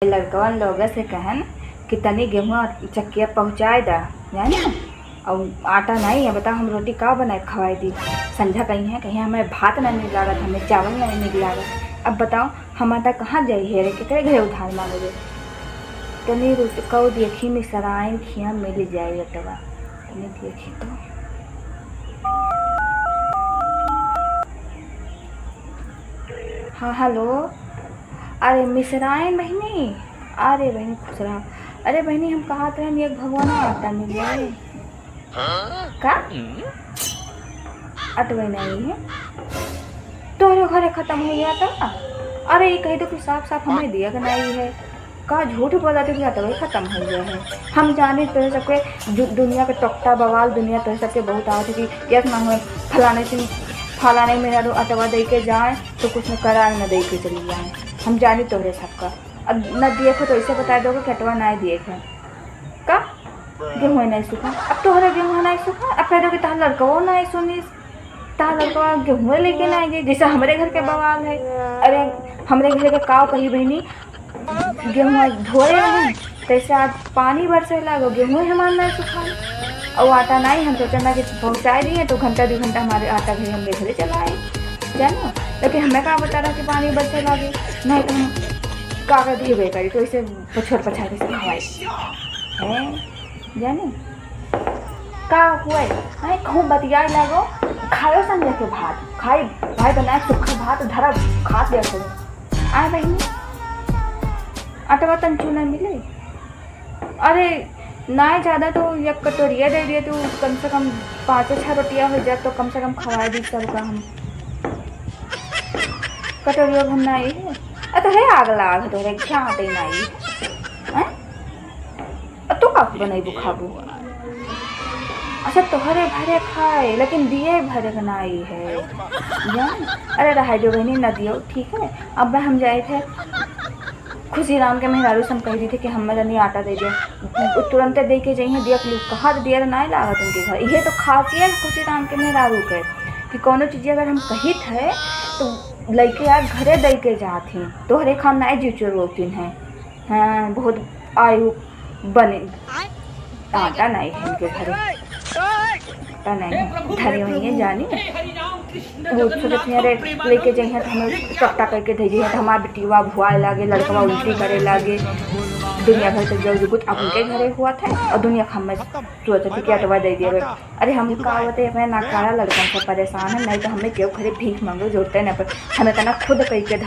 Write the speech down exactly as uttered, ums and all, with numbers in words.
लड़कवन लोग से कहन कि तनी गेहुआ चक्किया पहुँचाए दा, जाने? और आटा नहीं है, बताओ हम रोटी का बनाए खवाए दी? संझा कही है, कहीं हमें भात नहीं नीक लागत, हमें चावल नहीं नीक लागत। अब बताओ हम आटा कहाँ जाई है रे, केकरे घरे उधार मांगे रे? तनी रुक, कऊ देखी मिसराइन खिया मिल जाई अटवा। तनी देखी तो। हाँ, हेलो। अरे मिसराइन बहिनी, अरे बहिनी खुश रहा। अरे बहिनी, हम कहत रहन एक भगोना आटा मिल जाए। का? अटवे नहीं है, तोहरे घरे खत्म हो गया था। अरे ये कह दो कि साफ साफ हमें दिया के नहीं है। का झूठ बोला तू कि अटवे खत्म हो गया है? हम जानी तोहरे सबके दु-, दुनिया के टोकता बवाल, दुनिया तोहरे सबके बहुत आवत है कि एक ना हुए फलाने से, फलाने में अटवा दे के जाए तो कुछ न करार न दे के चली जाए। हम जानी तोहरे सबका। अब न दिए को तो ऐसे बता दोगे कि अटवा ना दिए के। का? गेहूं नहीं सूखा। अब तोहरे गेहूं नहीं सूखा, अब कह दो कि तहार लड़कवो नहीं सुनिस, तहार लड़कवा गेहूं लेके नहीं गई, जैसे हमरे घर के बवाल है। अरे हमरे घर के काव कही बहिनी, गेहूं धोए रहे, तैसे आज पानी बरसे लागो, गेहूं हमार नहीं सूखा। और आटा नहीं, हम सोचना कि पहुँचाए दिए तो घंटा दो घंटा हमारे आटा घर हमरे घरे चला आए, जानो। लेकिन हमें का बता रहा कि पानी बरसे लागे, नहीं तो हम कागज ही बेकारी तो इसे पछोर पछार के से खवाई। हैं? जाने? का हुआ? अरे, खूब बतियाए लागो, खायो संझा के भात। खाई, भाई बनाए सूखा भात धरा, खा लिया करो। आए बहिनी, अटवा तन चूना मिले? अरे, ना ज्यादा तो एक कटोरिया दे दिए तू, कम से कम पाँचों छह रोटियां हो जाए तो कम से कम खवाए दी सबका हम। कटोरिया भर ना आई है। अ, तोहरे आग लाग, तोहरे ख्याते ना आई। हैं? अ, तू का बनैबू खाबू? अच्छा, तोहरे भरे खाए, लेकिन दिए भरे के ना आई है। जान? अरे, रहाई दो बहिनी, ना दियो, ठीक है? अब हम जाए थे खुशी राम के मेहरारू से हम कह दी थे कि हमें तनी आटा दे दे। उ तुरंते दे के जइहे, दिया के लू कहा तो दिया ना लागत उनके घर। इहे तो खासियत खुशी राम के मेहरारू के कि कौनो चीज अगर हम कहित है तो लइके आ घरे दे के जात ही। तोहरे खान नाई जीव चोर होतिन है। हाँ, बहुत आयु बने। आटा नहीं है इनके घरे, आटा नहीं है, धरे हुई है जानी। वो सोचत हियाँ रे, लेके जइहे तो हमें टट्टा करके दे जइहे तो हमार बिटिया भुआए लागे, लड़कवा उल्टी करे लागे। दुनिया भर के जल जुगुत अब उनके घरे हुआ था और दुनिया का हमें सोचत है कि अटवा दे दिया। अरे हम का होते अपने नाकारा लड़कन से परेशान है, नहीं तो हमें क्यों घरे भीख मांगो जरूरत है ना, पर हमें तना खुद कह के